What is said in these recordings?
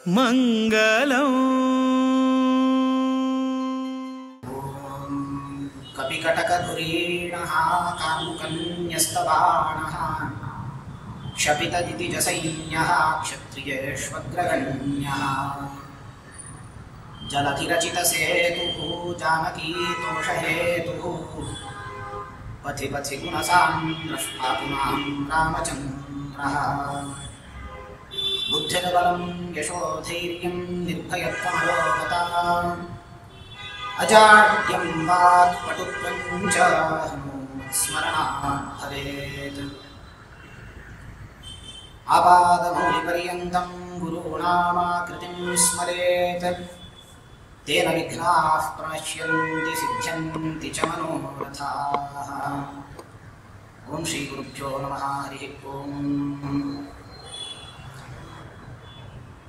मंगलम। कपिकटकधुरीणः कामुकन्यस्तबाणः क्षपितदितिजसैन्यः क्षत्रियेष्वग्रगण्यः जलधिरचितसेतुः जानकीतोषहेतुः पथि पथि गुणसान्द्रः पातु मां रामचन्द्रः। बुद्धिर्बलं यशोधैर्यं निर्भयत्वमरोगता अजाड्यं वाक्पटुत्वं च हनुमत्स्मरणात् भवेत्। आपादमौलिपर्यन्तं गुरूणामाकृतिं स्मरेत् तेन विघ्नाः प्रणश्यन्ति सिद्ध्यन्ति च मनोरथाः। ओं श्री गुरुभ्यो नमः। हरिः ओं।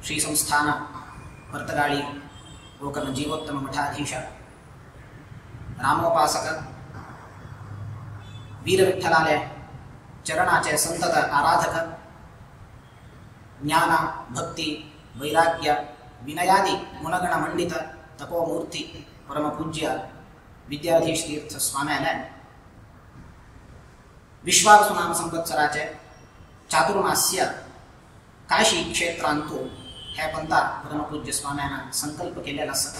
श्री संस्थान पर्तगाळी गोकर्ण जीवोत्तम मठाधीश रामोपासक वीरविठ्ठलाले चरणाचे संतत आराधक ज्ञान भक्ति वैराग्य विनयादि गुणगण मंडित तपोमूर्ति परमपूज्य विद्याधीश तीर्थ स्वाम्याने विश्वावसुनाम संवत्सराचे चातुर्मास्य काशी क्षेत्रांतु हे पंता परमपूज्य स्वाम्याना संकल्प केलेला आसा।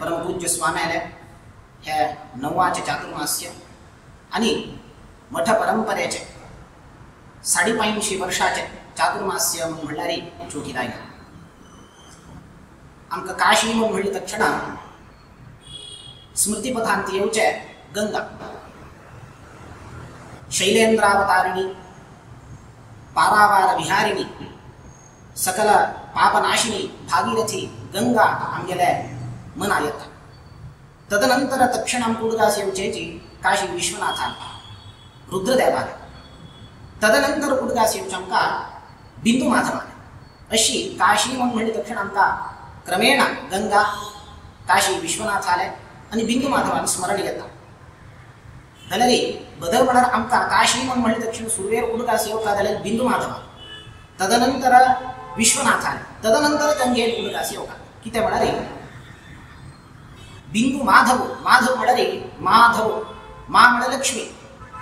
परमपूज्य स्वाम्याले हे नव्वाचे चातुर्मास्य आणि मठ परंपरेचे 550 वर्षाचे चातुर्मास्य म्हणल्यार चोटी लायला। आमकां काशी म्हूण म्हणली तक्षण स्मृतिपथांत येवचे गंगा, शैलेंद्रावतारिणी, पारावार विहारिणी, सकल पापनाशिनी भागीरथी गंगा आमगेले मना येता। तदनंतर तक्षण आमकां उडगास येवचेची काशी विश्वनाथान रुद्रदेवान, तदनंतर उडगास येवचे आमकां बिंदू माधवान। अशी काशी म्हूण म्हणली तक्षण आमकां क्रमेण गंगा, काशी विश्वनाथाले आनी बिंदू माधवान स्मरण येता। जाल्यार बदल म्हळ्यार आमकां काशी म्हूण म्हणली तक्षण सुरवेर उडगास येवका जाल्यार बिंदू माधवान, तदनंतर विश्वनाथान, तदनंतर गंगेर उडगास येवका। कितें म्हळ्यार बिंदू माधव, माधव म्हळ्यार माधव, मा म्हळ्यार लक्ष्मी,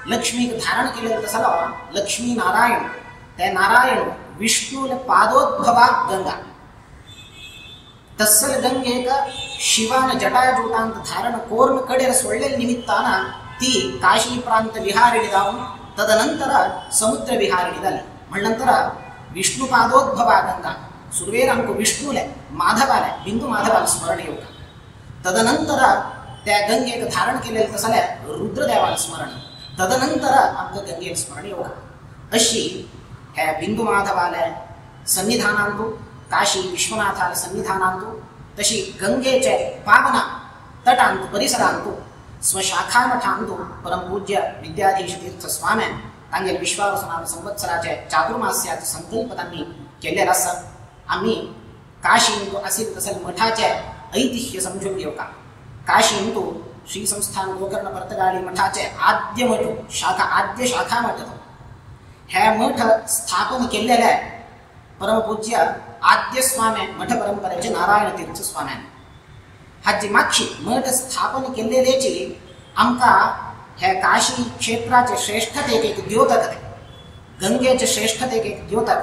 लक्ष्मीक धारण केलेलो तसलो लक्ष्मी नारायण, ते नारायण विष्णुले पादोद्भवा गंगा, तस्सल गंगेक शिवान जटाजूटांत धारण कोर्न कडेर सोडलेले निमित्तान ती काशी प्रांत विहारिणी जावन तदनंतर समुद्र विहारिणी जाली। म्हणनंतर विष्णु पादोद्भवा गंगा सुरवेर आमकां विष्णुले माधवाले बिंदू माधवाले स्मरण येवका। तदनंतर त्या गंगेक धारण केलेले तसले रुद्रदेवाले स्मरण, तदनंतर आमकां गंगेक स्मरण येवका। अशी हे बिंदू माधवाले सन्निधानांतु, काशी विश्वनाथाले सन्निधानांतु, तशी गंगेचे पावना तटांतु परिसरांतु स्वशाखामठांतु परमपूज्य विद्याधीश तीर्थ स्वाम्यान तांगेले विश्वावसुनाम संवत्सराचे चातुर्मास्याचो संकल्प तांणी केल्लेलो आसा। आमी काशींतु आशिल्ले तसले मठाचे ऐतिह्य समजून घेवका। काशींतु श्री संस्थान गोकर्ण पर्तगाळी मठाचे आद्य मठ शाखा, आद्य शाखा मठ हे मठ स्थापन केल्लेले परमपूज्य आद्य स्वामी मठ परंपरेचे नारायण तीर्थ स्वाम्यान हाजी मागशी मठ स्थापन केल्लेची आमकां हे काशी क्षेत्राचे श्रेष्ठतेक एक द्योतक, गंगेचे श्रेष्ठतेक एक द्योतक।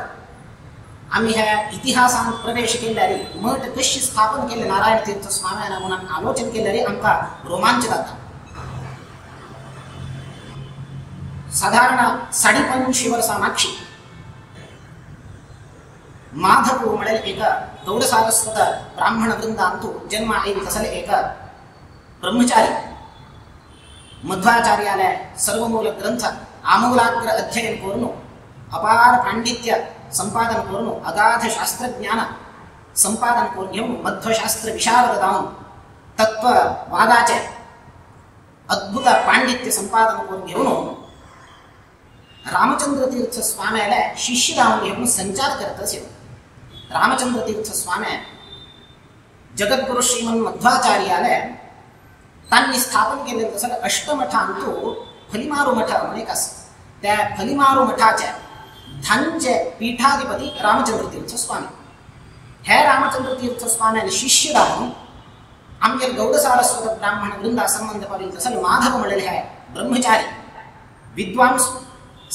आमी ह्या इतिहासान प्रवेश केल्यार मठ कशी स्थापन केले नारायण तीर्थ स्वाम्यान म्हणून आलोचन केल्यार आमकां रोमांच जाता। साधारण 550 वर्सां मागशी माधव म्हळ्यार एक गौडसारस्वत ब्राह्मण वृंदांतु जन्म आयिल्ले तसले एक ब्रह्मचारी मध्वाचार्याले सर्वमूल ग्रंथ आमूलाग्र अध्ययन करून अपार पांडित्य संपादन करून अगाध शास्त्रज्ञान संपादन करून घेवन मध्वशास्त्र विशारद जावन तत्ववादाचे अद्भुत पांडित्य संपादन करून घेवन रामचंद्र तीर्थ स्वाम्याले शिष्य जावन घेवन संचार करत असेल। रामचंद्र तीर्थ स्वामी जगद्गुरु श्रीमन मध्वाचार्याले तांणी स्थापन केलेले तसले अष्टमठांतु फलिमारू मठ म्हणून एक आसा। त्या फलिमारू मठाचे धांचे पीठाधिपती रामचंद्र तीर्थ स्वामी। हे रामचंद्र तीर्थ स्वाम्याले शिष्य राहून आमगेर गौड सारस्वत ब्राह्मण वृंदा संबंध पाविल तसं माधव म्हणलेले हे ब्रह्मचारी विद्वांस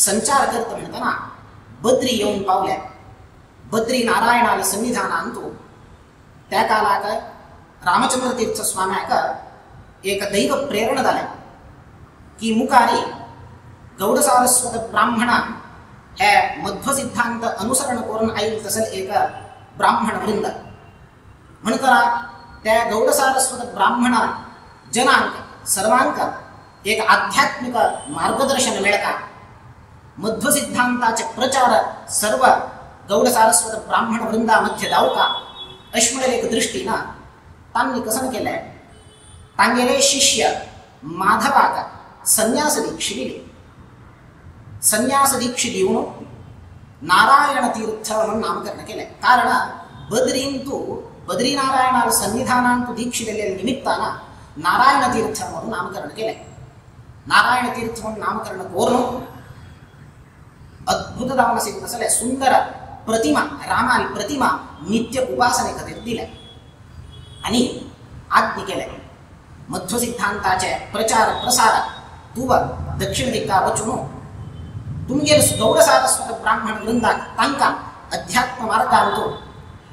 संचार करत म्हणताना बद्री येऊन पावल्या. बद्री नारायणाला सन्निधानांतू त्या कालाक रामचंद्र तीर्थ स्वाम्याक एक दैव प्रेरणा जालें की मुखारी गौड सारस्वत ब्राह्मण हे मध्व सिद्धांत अनुसरण करून आईल तसं एक ब्राह्मण वृंद म्हणताना त्या गौड सारस्वत ब्राह्मण जनांक सर्वांक एक आध्यात्मिक मार्गदर्शन मेळका मध्व सिद्धांताचे प्रचार सर्व गौड सारस्वत ब्राह्मण वृंदामध्ये जावका अश म्हणलेले एक दृष्टीनं तांनी कसं केलंय तांगेले शिष्य माधवाक संन्यास दीक्षा दिली. संन्यास दीक्षा दिवन नारायण तीर्थ म्हणून नामकरण केलंय. कारण बद्रींतू बद्रीनारायणाला सन्निधानांतू दीक्षा दिलेल्या निमित्तानं नारायण तीर्थ म्हणून नामकरण केलंय. नारायण तीर्थ म्हणून नामकरण करून अद्भुत दावन तसले सुंदर प्रतिमा रामाली प्रतिमा नित्य उपासने खातीर दिल्या आणि आज्ञा केल्या मध्व सिद्धांताचे प्रचार प्रसार तूं दक्षिण दिक्का वचून तुमगेर गौड सारस्वत ब्राह्मण वृंदाक तांकां अध्यात्म मार्गांत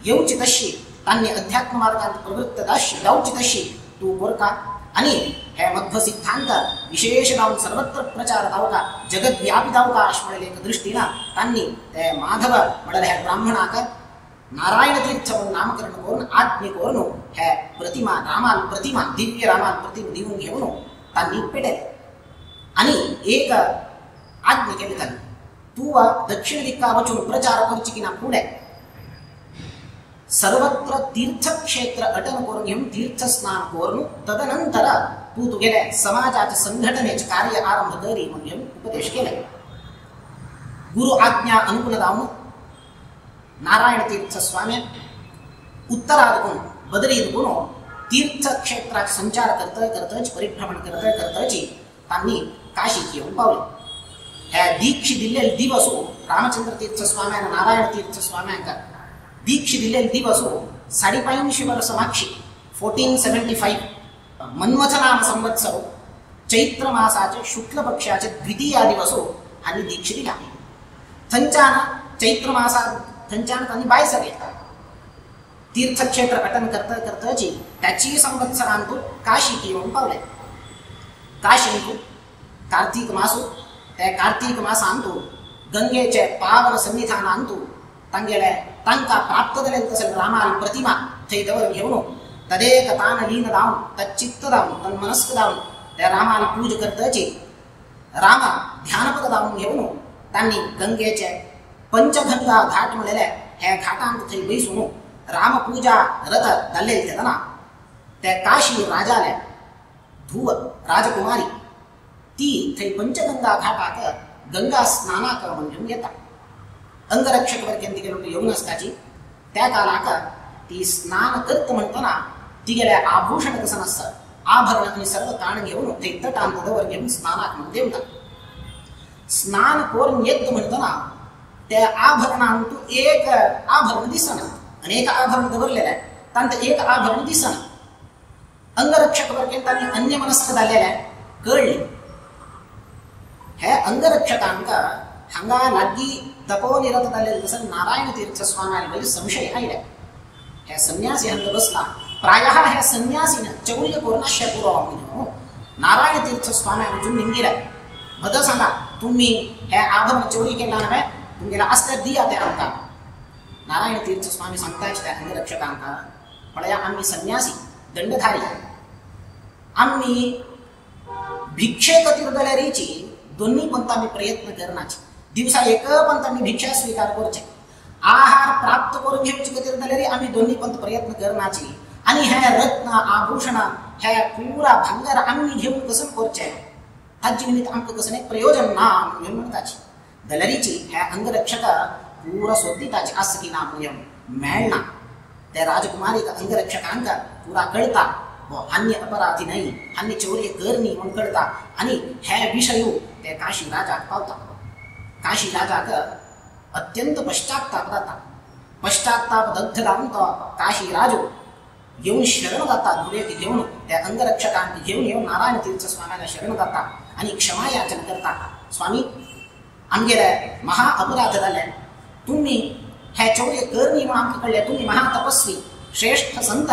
येवची तशी तांणी अध्यात्म मार्गांत प्रवृत्त जावची तशी तूं कोरका आणि हे मध्व सिद्धांत विशेष जावन सर्वत्र प्रचार जावका जगद्व्यापी जावका अशें म्हणलेले एक दृष्टीन तांणी ते माधव म्हणलेले हे ब्राह्मणाक नारायण तीर्थ म्हणून नामकरण करून आज्ञा करून हे प्रतिमा रामाल प्रतिमा दिव्य रामाल प्रतिमा दिवन घेवन तांणी पेटयले आणि एक आज्ञा केली तांणी तूं दक्षिण दिक्का वचून प्रचार करची की ना फुडें सर्वत्र तीर्थक्षेत्र अटन करून घेवन तीर्थस्नान करून तदनंतर तूं तुगेले समाजाचे संघटनेचे कार्य आरंभ करी म्हणून घेवन उपदेश केले. गुरु आज्ञा अनुकूल जावन नारायण तीर्थ स्वामी उत्तरादकून बदरीदकून तीर्थक्षेत्रात संचार करत करतच परिभ्रमण करत करतच तांणी काशीक येवन पावले. ह्या दीक्षा दिल्लेले दिवस रामचंद्र तीर्थ स्वाम्यान नारायण तीर्थ स्वाम्यांक दीक्षा दिल्लेले दिवस 550 वर्ष मागशी 1475 मन्मथनाम संवत्सर चैत्र मासाचे शुक्ल पक्षाचे द्वितीय दिवस हांणी दीक्षा दिला. थंयच्यान चैत्र मासात थंयच्यान तांणी भायर सरले तीर्थक्षेत्र अटन करता करताची त्याची संवत्सरांतू काशीक येवन पावले. काशींतू कार्तीक मासू त्या कार्तीक मासांतू गंगेचे पावन सन्निधानांतू तांगेले तांकां प्राप्त जालें तशें रामाल प्रतिमा थंय दवर घेवन तदेक तान लीन जावन तच्चित्त जावन तन्मनस्क जावन त्या रामाल पूज करताची रामा ध्यानपद जावन घेवन तांणी गंगेचे पंचगंगा घाट म्हणलेले हे घाटांत थंय बैसून रामपूजा रथ जाल्लेले तेन्ना त्या काशी राजाले धुव राजकुमारी ती थंय पंचगंगा घाटाक गंगा स्नानाक म्हणून येता. अंगरक्षक वर्गेन तिगेलो येवन आसताची त्या कालाक ती स्नान करत म्हणटना तिगेले आभूषण कसं आसता आभरण आनी सर्व काण घेवन थंय तटांत दवर घेवन स्नानाक म्हणून देंवता. स्नान करून येत म्हणटना त्या आभरणांतू एक आभरण दिसना, अनेक आभरण दवरलेले आहे तांत एक आभरण दिसना. अंगरक्षक वर्गेन तांणी अन्यमनस्क जाल्लेले कळ्ळें. हे अंगरक्षकांक हांगा लागीं तपोनिरत जाल्लेले तसं नारायण तीर्थ स्वाम्याले वयर संशय आयले. हे संन्यासी हांगा बसला प्रायः हे संन्यासीन चौर्य करून पुरो म्हणून नारायण तीर्थ स्वाम्यान वचून निमगिले भद सांगा तुम्ही हे आभरण चोरी केला नव्हे तुमगेला आसल्यार दिया ते आमकां. नारायण तीर्थ स्वामी सांगता त्या अंगरक्षकांक पळया आमी संन्यासी दंडधारी आमी भिक्षे खातीर जाल्यारीची दोन्ही पंत आमी प्रयत्न करनाची दिवसा एक पंत आमी भिक्षा स्वीकार करचे आहार प्राप्त करून घेवचे खातीर जाल्यार आमी दोन्ही पंत प्रयत्न करनाची आनी हे रत्न आभूषण हे पुरा भांगर आमी घेवन कसं करचे ताजे निमित्त आमकां कसं एक प्रयोजन ना म्हणून म्हणटाची जाल्यारीची हे अंगरक्षक पुरा सोदिताची आसा की ना म्हणून मेळना. त्या राजकुमारीक अंगरक्षकांक पुरा कळता हो हान्य अपराधी न्हय हान्य चोरी करनी म्हणून कळता आनी हे विशय ते काशी राजाक पावता. काशी राजाक अत्यंत पश्चाताप जाता. पश्चात्ताप दग्ध जावन तो काशी राजू घेवन शरण जाता, धुवेक घेवन त्या अंगरक्षकांक घेवन येवन नारायण तीर्थ स्वाम्याला शरण जाता आनी क्षमा याचन करता. स्वामी आमगेले महा अपराध जाले, तुम्ही हे चौर्य करणी म्हणून आमकां कळ्ळें, तुमी महातपस्वी श्रेष्ठ संत,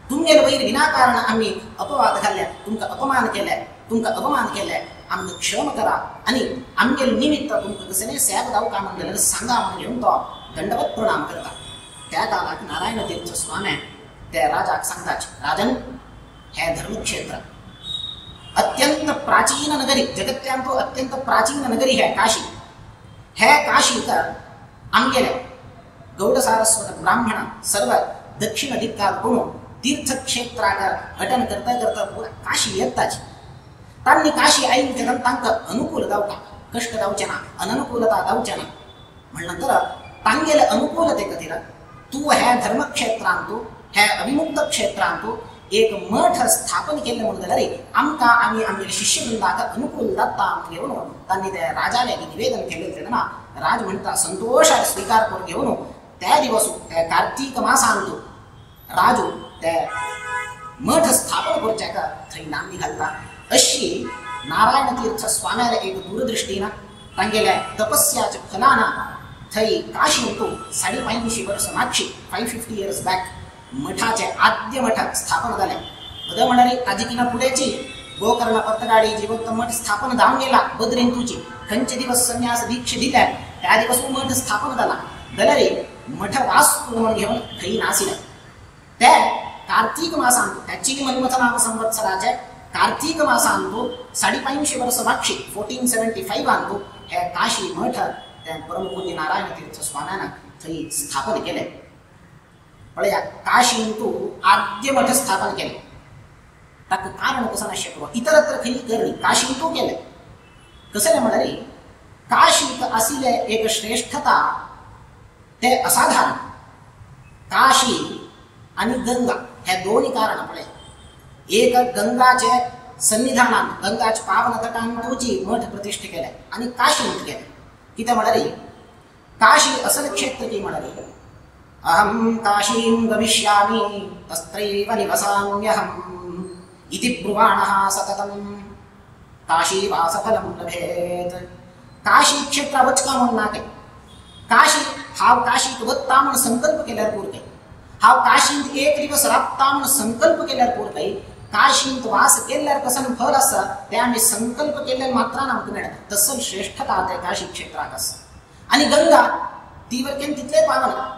तुमगेले वयर विनाकारण आमी अपवाद घाल्ले, तुमकां अपमान केले, तुमकां अपमान केले, आमकां क्षम करा आनी आमगेले निमित्त तुमकां कसलें सेवा जावं काय म्हणून सांगा म्हणून घेवन तो दंडवत प्रणाम करता. त्या काळाक नारायण तीर्थ स्वामी त्या राजाक सांगताच, राजन हे धर्मक्षेत्र अत्यंत प्राचीन नगरी, जगत्यांतो अत्यंत प्राचीन नगरी है काशी. हे काशीत आमगेले गौड सारस्वत ब्राह्मण सर्व दक्षिण दिक्काक कोण तीर्थक्षेत्राक अटन करता करता पुरा काशी येताच. तांणी काशी आयली तेन्ना तांकां अनुकूल जावका, कश्ट जावचे ना, अननुकूलता जावचे ना. म्हणनंतर तांगेले अनुकूलते खातीर तूं हे धर्मक्षेत्रांतू हे अविमुक्त क्षेत्रांतू एक मठ स्थापन केल्लें म्हणून जाल्यार आमकां आमी आमगेले शिष्यवृंदाक अनुकूल जाता म्हणून घेवन तांणी त्या राजाले निवेदन केल्लें. तेन्ना राज म्हणटा संतोषान स्वीकार करून घेवन त्या दिवस त्या कार्तीक मासांतू राजू ते मठ स्थापन करच्याक थंय नांदी घालता. अशी नारायण तीर्थ स्वाम्याले एक दूरदृष्टीन तांगेल्या तपस्याच्या फलान थंय काशींतू 550 वर्सां मागशी 550 इयर्स बॅक मठाचे आद्य मठ स्थापन जालें. बद म्हणल्यार ताजी किना फुडेंची गोकर्ण पर्तगाडी जिवोत्तम मठ स्थापन जावन गेला. बद्रिंतूची खंयचे दिवस संन्यास दीक्षा दिल्या त्या दिवस मठ स्थापन जाला. जाल्यार मठ वास्तू म्हणून घेवन थंय नाशिल्लें. ते कार्तीक मासांत त्याची मन्मथनाम संवत्सराचे कार्तीक मासांतू 550 वर्सां मागशी 1475 अंतू हे काशी मठ त्या परमपूज्य नारायण तीर्थ स्वाम्यान थंय स्थापन केलें. पळया काशींतू आद्य मठ स्थापन केलें. ताका कारण कसं नाशिल्लें, इतरत्र खंय करणी काशींतू केलें. कसलें म्हणल्यार काशींत आशिल्लें एक श्रेष्ठता ते असाधारण. काशी आनी गंगा हे दोन कारण पळय. एक गंगाचे सन्निधानान गंगाचे पावन तटांतूची मठ प्रतिष्ठा केले आनी काशींत केलें. कितें म्हणल्यार काशी असल क्षेत्र की म्हणल्यार अहं काशीं गमिष्यामि तत्रैव निवसाम्यहम् इति ब्रुवाणः सततं काशीवासफलं लभेत्. काशी क्षेत्र वचका म्हणून ना काय, काशी हांव काशीक वता म्हूण संकल्प केल्यार पुरतय, हांव काशींत एक दिवस राबता म्हूण संकल्प केल्यार पुरतय. काशींत वास केल्यार कसं फल आसा तें आमी संकल्प केल्ल्यान मात्रान आमकां मेळटा. तसल श्रेष्ठता ते काशी क्षेत्राक आसा. आनी गंगा ती वरकेन तितलें पावना.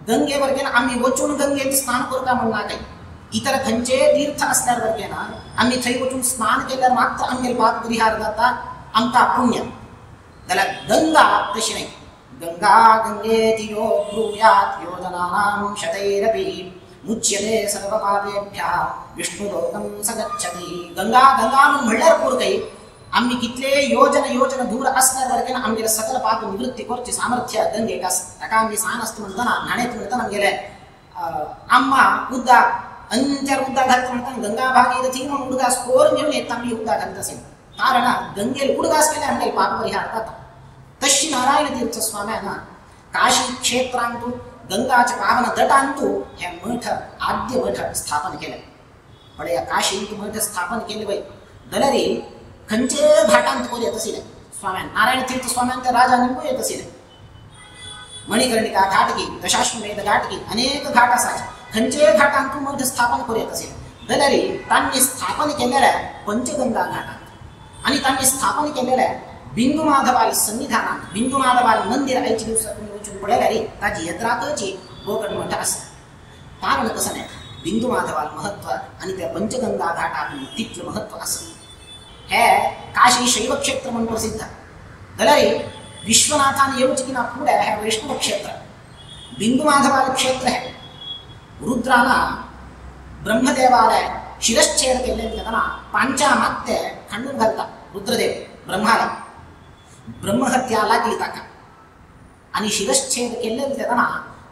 गंगे वरकेन आमी वचून गंगेंत स्नान करता म्हूण ना काय. इतर खंयचे तीर्थ आसल्यार वरकेन आमी थंय वचून स्नान केल्यार मात्र आमगेले पाप परिहार जाता, आमकां पुण्य. जाल्यार गंगा तशी न्हय. गंगा गंगेति यो ब्रूयात् योजनानां शतैरपि मुच्यते सर्वपापेभ्यः विष्णुलोकं स गच्छति. गंगा गंगा म्हूण म्हणल्यार पुरतय. आमी कितले योजन योजन दूर आसल्यार वरकेन आमगेले सकल पाप निवृत्ती करचे सामर्थ्य गंगेक आसा. ताका आमी सान आसता म्हणटना न्हाणेत म्हणटना आमगेले आम्मा उदक अंचार उदक घालता म्हणटना गंगा भागीरथी म्हणून उडगास कोरून घेवन येता आमी उदक घालता असेल. कारण गंगेल उडगास केल्यार आमगेले पाप परिहार जाता. तशी नारायण तीर्थ स्वाम्यान काशी क्षेत्रांतू गंगाच्या पावन तटांतू हे मठ आद्य मठ स्थापन केलें. पळया काशींत मठ स्थापन केले वय जाल्यार खंयचे घाटांत कोर येत आशिल्लें स्वाम्यान नारायण तीर्थ स्वाम्यान त्या राजा निमको येत आशिल्लें. मणिकर्णिका घाटकी, दशाश्वमेध घाटकी, अनेक घाट आसात. खंयचे घाटांतू मठ स्थापन करूं येत आशिल्लें. जाल्यार तांणी स्थापन केलेल्या पंचगंगा घाटांत आनी तांणी स्थापन केलेल्या बिंदुमाधवाल सन्निधानात बिंदुमाधवाल मंदिर आयच्या दिवसा तुमी वचून पळयल्यार ताजी यत्राकची गोकर्ण मठ आसा. कारण कसं नाही, बिंदुमाधवाल महत्व आनी त्या पंचगंगा घाटाक तितलें महत्व आसा. हे काशी शैव क्षेत्र म्हणून प्रसिद्ध. जाल्यार विश्वनाथान येवचें की ना फुडें हे वैष्णव क्षेत्र बिंदुमाधवाल क्षेत्र हे रुद्राना ब्रह्मदेवालय शिरश्छेद केल्लें तेन्ना पांचा मात्ते खांडून घालता रुद्रदेव ब्रह्माला. ब्रह्महत्या लागली ताका आनी शिरश्छेद केल्लें तेन्ना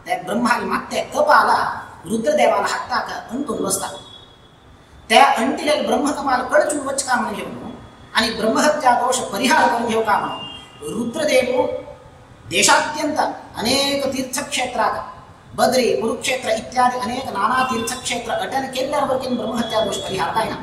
ते ब्रह्माल मात्ते कपाला रुद्रदेवाला हाताक अंटून बसता. त्या अंटिलेले ब्रह्मकपाल कळचून वचका म्हणून घेवन आनी ब्रह्महत्या दोश परिहार करून घेवका म्हणून रुद्रदेव देशात्यंत अनेक तीर्थक्षेत्राक बद्री कुरुक्षेत्र इत्यादी अनेक नाना तीर्थक्षेत्र अटन केल्यार वरकेन ब्रह्महत्या दोष परिहार जायना।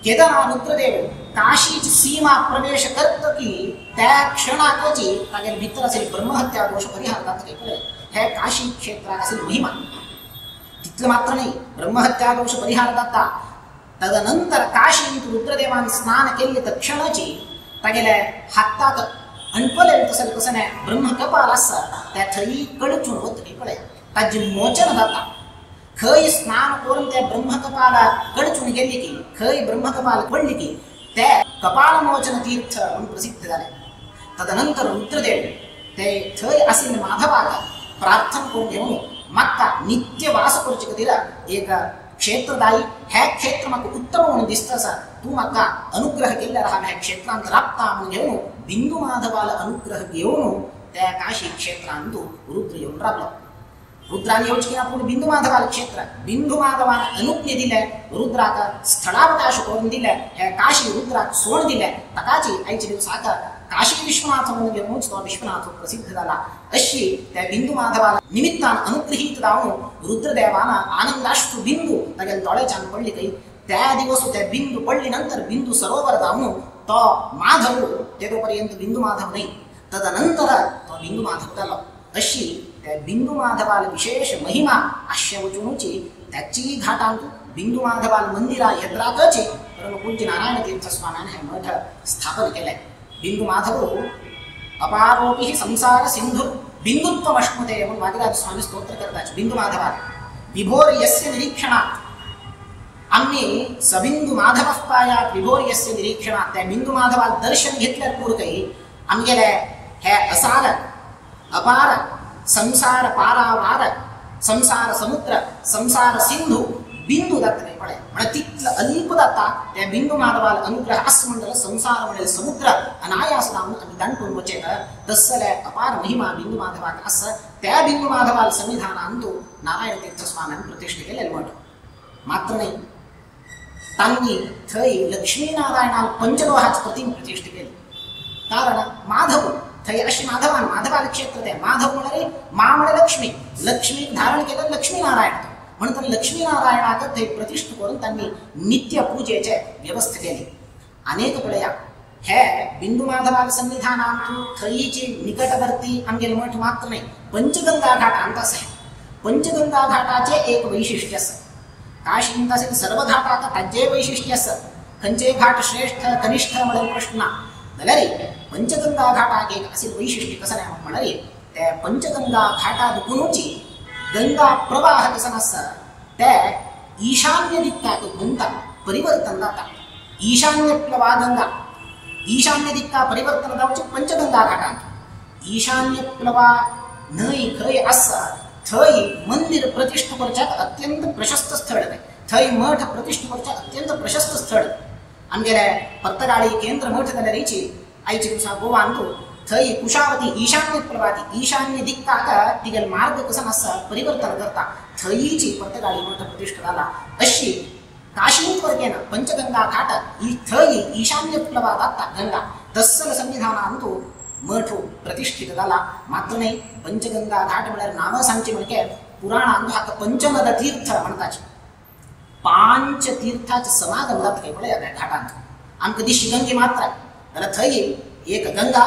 केदना रुद्रदेव काशीची सीमा प्रवेश करत की त्या क्षणाकची तागेले भितर असेल ब्रह्महत्या दोष परिहार जाता काय पळय। हे काशी क्षेत्राक असेल महिमा तितलं मात्र नाही, ब्रह्महत्या दोष परिहार जाता। तदनंतर काशींत रुद्रदेवान स्नान केल्ले तक्षणाची तागेले हाताक अणपले तसं कसं नाही ब्रह्मकपाल आसा त्या थंय कळचून वता काय पळय ताजे मोचन जाता। खंय स्नान करून त्या ब्रह्मकपाला कळचून गेली की खंय ब्रह्मकपाल पडली की ते कपालमोचन तीर्थ म्हणून प्रसिद्ध जाले। तदनंतर रुद्रदेव ते थंय आशिल्ले माधवाक प्रार्थना करून घेवन म्हाका नित्य वास करचे खातीर एक क्षेत्रदायी हे क्षेत्र म्हाका उत्तम म्हणून दिसता आसा, तूं म्हाका अनुग्रह केल्यार हांव ह्या क्षेत्रांत राबता म्हणून घेवन बिंदू माधवाला अनुग्रह घेवन त्या काशी क्षेत्रांत रुद्र येवन राबलो। रुद्रान येवचें की पूण बिंदू माधवाल क्षेत्र बिंदू माधवान अनुज्ञा दिले, रुद्राक स्थलावकाश करून दिले, हे काशी रुद्राक सोड दिले। ताकाची आयचे दिवसाक काशी विश्वनाथ म्हणून घेवनूच तो विश्वनाथ प्रसिद्ध जाला। अशी त्या बिंदू माधवाला निमित्तान अनुग्रहीत जावन रुद्रदेवान आनंदाश्रू बिंदू तागेल्या दोळ्याच्यान पडली काही त्या दिवस त्या बिंदू पडली नंतर बिंदू सरोवर जावन तो माधव तेदो पर्यंत बिंदू माधव नाही, तदनंतर तो बिंदू माधव जालो। अशी त्या बिंदू माधवाल विशेष महिमा आश्य वचूनची त्याची घाटांत बिंदू माधवाल मंदिरा यद्राकची परमपूज्य नारायण तीर्थ स्वाम्यान हे मठ स्थापन केले। बिंदू माधव अपारोपी संसार सिंधु बिंदुत्वमश्नुते म्हणून वादिराज स्वामी स्तोत्र करतात बिंदू माधवाल। विभोर यस्य निरीक्षणात् आम्ही सबिंदू माधव पायात विभोर यस्य निरीक्षणात् त्या बिंदू माधवाल दर्शन घेतल्यार पूर काही आमगेले हे असार अपार संसार पारावार संसार समुद्र संसार सिंधू बिंदू जाता काय पळय म्हळ्यार तितलो अल्प जाता त्या बिंदू माधवाल अनुग्रह आस म्हणटलो संसार म्हणल्यार समुद्र अनायास जावन आमी दांटून वचेता तसले अपार महिमा बिंदू माधवाक आसा। त्या बिंदू माधवाल संविधानांतू नारायण तीर्थ स्वाम्यान प्रतिष्ठा केलेले मठ मात्र नाही, तांणी थंय लक्ष्मीनारायणान पंचलोहाची प्रतिम प्रतिष्ठा केली। कारण माधव थंय अशी माधवान माधवाल क्षेत्र ते माधव म्हळ्यार मा म्हळ्यार लक्ष्मी, लक्ष्मीक धारण केलं लक्ष्मीनारायण म्हणून लक्ष्मीनारायणाक थंय प्रतिष्ठा करून तांणी नित्य पूजेचे व्यवस्था केली। अनेक पळया हे बिंदू माधवाल सन्निधानांतू थंयची निकटवर्ती आमगेले मठ मात्र नाही, पंचगंगा घाटांत आसा। पंचगंगा घाटाचे एक वैशिष्ट्य आसा, काशींत आशिल्ले सर्व घाटाक ताजेय वैशिष्ट्य आसा। खंयचेय घाट श्रेष्ठ कनिष्ठ म्हळ्यार प्रश्न ना, जाल्यार पंचगंगा घाटाक एक असेल वैशिष्ट्य कसं नाही म्हळ्यार त्या पंचगंगा घाटा दुकुनूची गंगा प्रवाह कसं आसा ते ईशान्य दिक्काक गुंता परिवर्तन जाता। ईशान्य प्लवा गंगा ईशान्य दिक्का परिवर्तन जावचे पंचगंगा घाटांत ईशान्य प्लवा न्हंय खंय आसा थंय मंदिर प्रतिष्ठा करच्याक अत्यंत प्रशस्त स्थळ तें, थंय मठ प्रतिष्ठा करच्याक अत्यंत प्रशस्त स्थळ। आमगेले पर्तगाळी केंद्र मठ जाल्यारीची आयचे दिवसा गोवांतू थंय कुशावती ईशान्य प्रवाती ईशान्य दिक्काक तिगेले मार्ग कसो आसा परिवर्तन करता थंयची पर्तगाळी मठ प्रतिष्ठा जाला। अशी काशींत वर्गेन पंचगंगा घाट थंय ईशान्य प्लवा जाता गंगा तस्सल संविधानांतू मठ प्रतिष्ठित जाला। मात्र नाही पंचगंगा घाट म्हळ्यार नांवां सांगचें म्हणजे पुराणांत हाका पंचनद तीर्थ म्हणटाचे, पांच तीर्थाचे समागम जाता काय पळया त्या घाटांत। आमकां दिश्टी गंगे मात्र जाल्यार थंय एक गंगा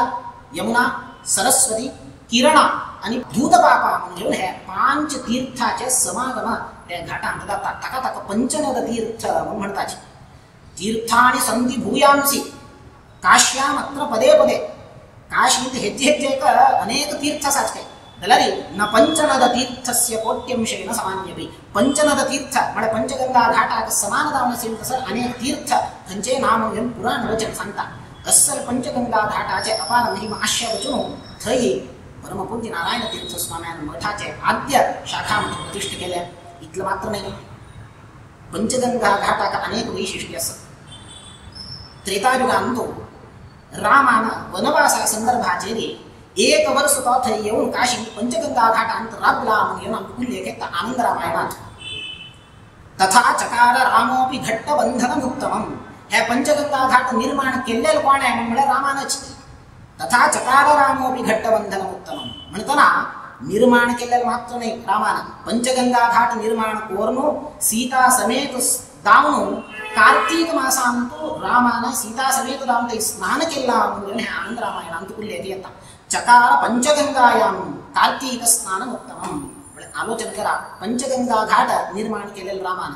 यमुना सरस्वती किरणा आनी दूधपापा म्हणून घेवन हे पांच तीर्थाचे समागम त्या घाटांत जाता। ताका ताका पंचनद तीर्थ म्हणून म्हणटाचे। तीर्थानि संति भूयांसी काश्याम अत्र पदे पदे काशींत हेज्जे हेज्जेक अनेक तीर्थ आसात काय जाल्यार न पंचनद तीर्थस्य कोट्यंशेन सामान्यपि पंचनद तीर्थ म्हळ्यार पंचगंगा घाटाक समान जावन आशिल्लें तसर अनेक तीर्थ खंयचेय नाम घेवन पुराण वचन सांगता। अस्सल पंचगंगा घाटाचे अपार महिमा आश्य वचून थंय परमपूज्य नारायण तीर्थ स्वाम्यान मठाचे आद्य शाखा मठ प्रतिष्ठा केले। इतलं मात्र नाही, पंचगंगा घाटाक अनेक वैशिष्ट्य आसा। त्रेतायुगांतू रामान वनवासा संदर्भाचेर एक वर्ष तो थंय येवन काशी पंचगंगा घाटांत राबला म्हणून येवन आमकां उल्लेख येता आनंद रामायणांत। तथा चकार रामोपि घट्टबंधनमुत्तमम् हे पंचगंगा घाट निर्माण केल्लेलो कोणें म्हळ्यार रामानच। तथा चकार रामोपि घट्टबंधनमुत्तमम् म्हणतना निर्माण केल्लें मात्र न्हय रामान पंचगंगा घाट निर्माण करून सीता समेत दावन कार्तीक मासांतु रामान सीता समेत दावन थंय स्नान केलां म्हणून हें आनंद रामायणांत उल्लेख येता. चकार पंचगंगायां कार्तीक स्नान उत्तमम म्हळ्यार आलोचन करा पंचगंगा घाट निर्माण केलें रामान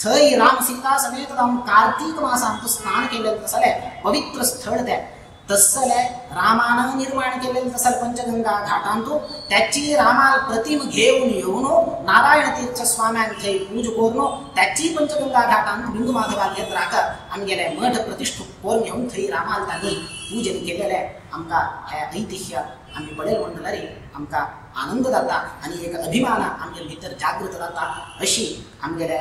थंय राम सीता समेत जावन कार्तीक मासांत स्नान केलें तसलें पवित्र स्थळ तें तसलें रामान निर्माण केलें तसलें पंचगंगा घाटांतु त्याची रामाल प्रतिम घेवन येवन नारायण तीर्थ स्वाम्यान थंय पूज करून त्याची पंचगंगा घाटांत बिंदू माधवाल येत राख आमगेले मठ प्रतिष्ठित करून घेवन थंय रामाल तांणी पूजन केलेलें आमकां हें ऐतिह्य आमी पळयलें म्हणटल्यार आमकां आनंद जाता आनी एक अभिमान आमगेले भितर जागृत जाता. अशी आमगेले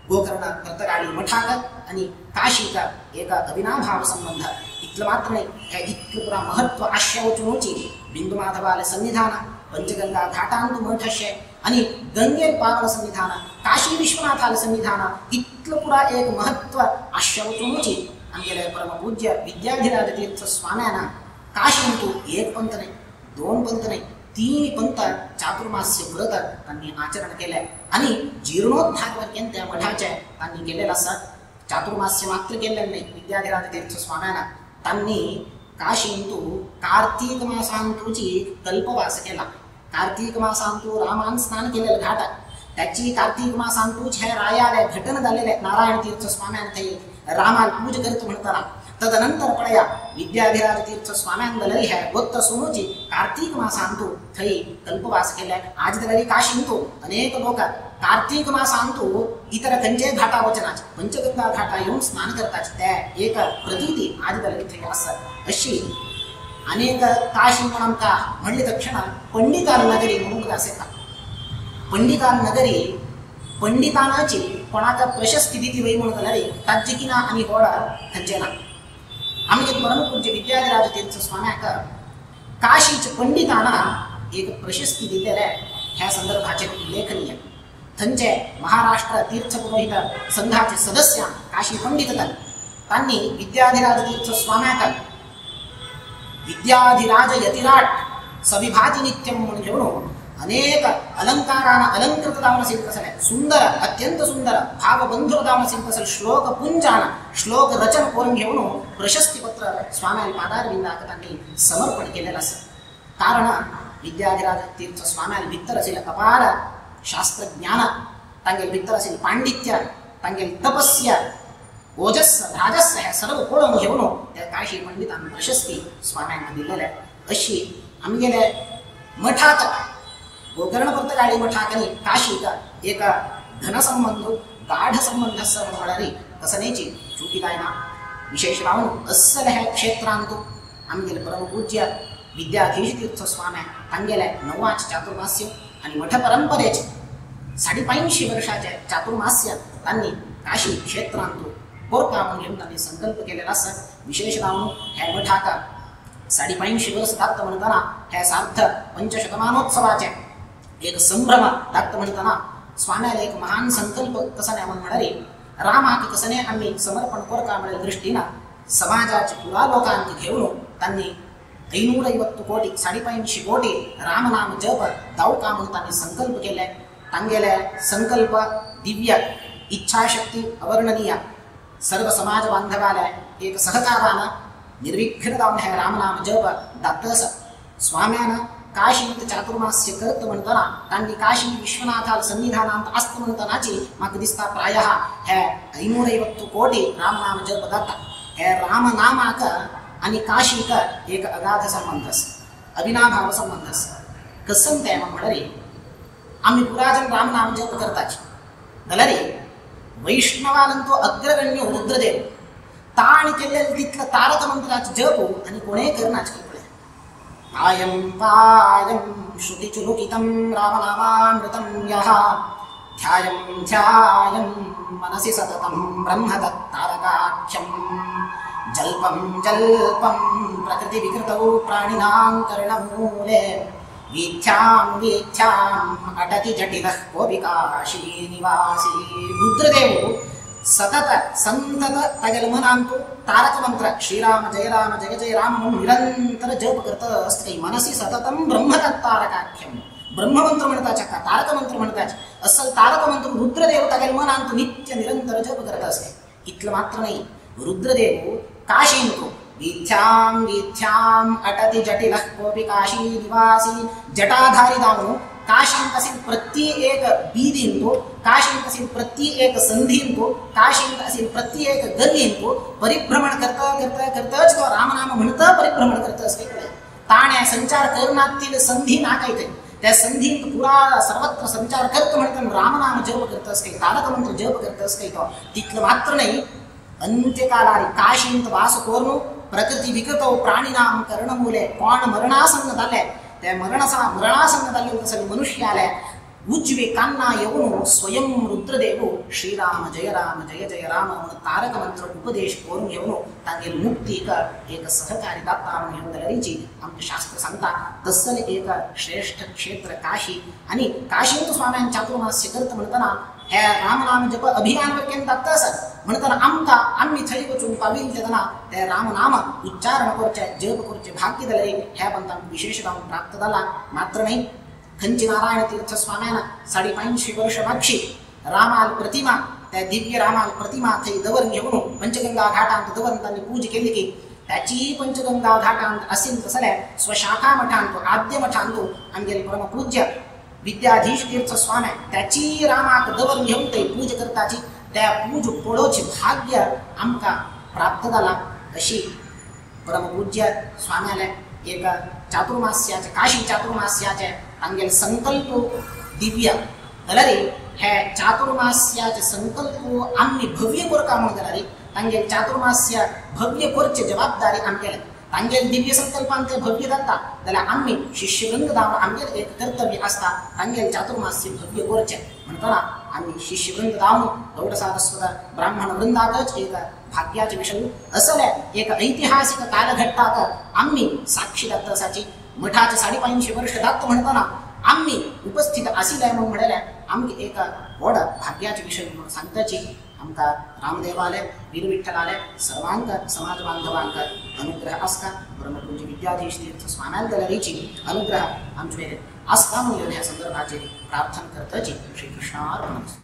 गोकर्ण पर्तगाळी मठाक आनी काशीक एक अविनाभाव संबंध इतलो मात्र न्हय हें इतलें पुरा महत्व आश्य वचूनची बिंदू माधवाले सन्निधान पंचगंगा घाटांत मठ अशें आनी गंगेन पावन सन्निधान काशी विश्वनाथाले सन्निधान इतलो पुरा एक महत्व आश्य वचूनची आमगेले परमपूज्य विद्याधिराज तीर्थ स्वाम्यान काशींतु एक पंत न्हय दोन पंत न्हय तीन पंत चातुर्मास्य व्रत तांणी आचरण केलें आनी जीर्णोद्धार पर्यंत त्या मठाचें तांणी केलेलें आसा. चातुर्मास्य मात्र केल्लें न्हय विद्याधिराज तीर्थ स्वाम्यान तांणी काशींतु कार्तीक मासांतुची कल्पवास केला. कार्तीक मासांतु रामान स्नान केलेलें घाट त्याची कार्तीक मासांतूच हे रायाले घटन जालेलें नारायण तीर्थ स्वाम्यान थंय रामाल पूज करत म्हणतना तदनंतर पळया विद्याधिराज तीर्थ स्वाम्यान जाल्यार हे गोत्त सोनूची कार्तीक मासांतु थंय कल्पवास केले. आज जाल्यार काशींतु अनेक लोक कार्तीक मासांतु इतर खंयचेय घाटा वचनाच पंचगंगा घाटा येवन स्नान करतात ते एक प्रतीती आज जाल्यार थंय आसा. अशी अनेक काशी म्हण आमकां म्हणले तक्षण पंडितान नगरी म्हणून उगडास येता. पंडितान नगरी पंडितानाची कोणाक प्रशस्ती दिली वय म्हणून जाल्यार ताज्जे किना आनी होड खंयचें ना. आमगे परमपूज्य विद्याधिराज तीर्थ स्वाम्याक काशीचे पंडिताना एक प्रशस्ती दिलेले ह्या संदर्भाचेर उल्लेखनीय. थंयचे महाराष्ट्र तीर्थ पुरोहित संघाचे सदस्य काशी पंडित तांणी विद्याधिराज तीर्थ स्वाम्याक विद्याधिराज यतिराट सविभाती नित्यम म्हणून घेवन अनेक अलंकारान अलंकृत जावन आशिल्लें तसलें सुंदर अत्यंत सुंदर भावबंधुर जावन आशिल्लें तसलें श्लोक पुंजान श्लोक रचन करून घेवन प्रशस्तीपत्र स्वाम्यान पादारविंदाक तांणी समर्पण केलेलें आसा. कारण विद्याधिराज तीर्थ स्वाम्यान भितर आशिल्लें अपार शास्त्रज्ञान तांगेले भितर आशिल्लें पांडित्य तांगेले तपस्या ओजस राजस हें सर्व पळोवन घेवन त्या काशी पंडितान प्रशस्ती स्वाम्यांक दिलेलें. अशी आमगेले मठाक गोकर्ण पर्तगाळी मठाक आनी काशीक एक धनसंबंध गाढ संबंध आसा म्हळ्यार कसनेची चुकी जायना. विशेष रावन अस्सल ह्या क्षेत्रांतु आमगेले परमपूज्य विद्याधीश तीर्थ स्वाम्या तांगेले नवाच चातुर्मास्य आनी मठ परंपरेचे 550 वर्षाचे चातुर्मास्य तांणी काशी क्षेत्रांतु कोरका म्हणून घेवन तांणी संकल्प केलेलो आसा. विशेष रावन ह्या मठाक 550 वर्स दात्त म्हणटना हे सार्थ पंचशतमानोत्सवाचे एक संभ्रम दात्त म्हणटना स्वाम्याले एक महान संकल्प कसने म्हण म्हळ्यार रामाक कसने आमी समर्पण कोरका म्हळ्या दृष्टीन समाजाचे पुरा लोकांक घेवन तांणी 550 कोटी 550 कोटी रामनाम जप दावका म्हणून तांणी संकल्प केले. तांगेले संकल्प दिव्य इच्छाशक्ती अवर्णनीय सर्व समाज बांधवाले एक सहकारान निर्विघ्न जावन हे रामनाम जप दातस. स्वाम्यान काशींत चातुर्मास्य करत म्हणटना तांणी काशी विश्वनाथाल सन्निधानांत आसत म्हणटनाची म्हाका दिसता प्रायः हे 550 कोटी रामनाम जप जाता. हे रामनामाक आनी काशीक एक अगाध संबंध आसा, अविनाभाव संबंध आसा. कसम तें म्हळ्यार आमी पुराजन रामनाम जप करताची जाल्यार वैष्णवानंतो अग्रगण्य रुद्रदेव ताण केल्लें तितलो तारक मंत्राचो जप आनी कोणेय करनाच पळय. पायं पायं श्रुतिचुलुकितं रामनामामृतं यः ध्यायं ध्यायं मनसि सततं ब्रह्मदत्तारकाख्यं जल्पं जल्पं प्रकृतिविकृतौ प्राणिनां कर्णमूले वीथ्यां वीथ्याम् अटति जटिलः कोऽपि काशीनिवासी. रुद्रदेव सतत संतत तागेले मनांतु तारक मंत्र श्रीराम जय राम जय जय राम म्हणून निरंतर जप करत असते। मनसी सततम ब्रह्मतत्तारकाख्यम ब्रह्ममंत्र म्हणताच का तारक मंत्र म्हणताच असल तारक मंत्र रुद्रदेव तागेले मनांतु नित्य निरंतर जप करत असते। इतलं मात्र नाही, रुद्रदेव काशींतु वीथ्यां वीथ्यां अटति जटिलः कोपि काशी निवासी जटाधारी दामनु काशींत असेल प्रत्येक बीदींतो काशींत असेल प्रत्येक संधींतो काशींत असेल प्रत्येक गल्लींतो परिभ्रमण करता करता करताच तो रामनाम म्हणता परिभ्रमण करता असते। ताण्या संचार करणातील संधी नाकायते त्या संधींत पुरा सर्वत्र संचार करत म्हणताना रामनाम जप करत असते, तारक मंत्र जप करत असते। तो तिथलं मात्र नाही, अंत्यकालारी काशींत वास कोरनो प्रकृती विकृतो प्राणिनाम कर्णमूले कोण मरणासन्न जाले त्या मरणासन्न जाल्ले तसं मनुष्य आले उजवे कान्ना येऊन स्वयं रुद्रदेव श्रीराम जय राम जय जय राम म्हणून तारक मंत्र उपदेश करून घेऊन तांगेल मुक्तीक एक सहकारी दाता म्हणून घेऊन जाल्यारीची आमचे शास्त्र सांगता। तसले एक श्रेष्ठ क्षेत्र काशी आणि काशींत स्वाम्यान चातुर्मास्य करत म्हणताना हे रामनाम जप अभियान वर केन्ना दाखता आसत म्हणताना आमकां आमी थंय वचून पाविल तेन्ना ते रामनाम उच्चारण करचे जप करचे भाग्य जाल्यार ह्या पंथांक विशेष जावन प्राप्त जाला। मात्र नाही, खंची नारायण तीर्थ स्वाम्यान 550 वर्ष मागशी रामाल प्रतिमा त्या दिव्य रामाल प्रतिमा थंय दवर घेऊन पंचगंगा घाटांत दवर तांणी पूज केली की त्याची पंचगंगा घाटांत असेल तसल्या स्वशाखा मठांत आद्य मठांत आमगेले परमपूज्य विद्याधीश तीर्थ स्वामी त्याची रामाक दवर घेऊन ते पूज करताची त्या पूज पळोवचे भाग्य आमकां प्राप्त जाला। अशी परमपूज्य स्वाम्याले एक चातुर्मास्याचे काशी चातुर्मास्याचे तांगेले संकल्प दिव्य जाल्यार हे चातुर्मास्याचे संकल्प आमी भव्य करता म्हणून जाल्यार तांगेले चातुर्मास्य भव्य करचे जबाबदारी आमगेले तांगेले दिव्य संकल्पान ते भव्य जाता जाल्यार आमी शिष्यवृंद जावन आमगेले एक कर्तव्य आसता तांगेले चातुर्मास्य भव्य करचे म्हणटना आमी शिष्यवृंद जावन गौड सारस्वत ब्राह्मण वृंदाकच एक भाग्याचे विषय असले एक ऐतिहासिक कालघट्टाक आमी साक्षी जाता आसाची। मठाचे 550 वर्ष जाता म्हणटना आमी उपस्थित आशिल्ले म्हणून म्हणल्यार आमकां एक व्हड भाग्याचे विषय म्हणून सांगताची। आमकां रामदेवाले वीरविठ्ठलाले सर्वांक समाज बांधवांक अनुग्रह आसता। परमपूज्य विद्याधीश तीर्थ स्वाम्याल जाल्यारीची अनुग्रह आमचे मेरेन आसता म्हणून ह्या संदर्भाचेर प्रार्थना करताची। श्रीकृष्णार्पणमस्तु।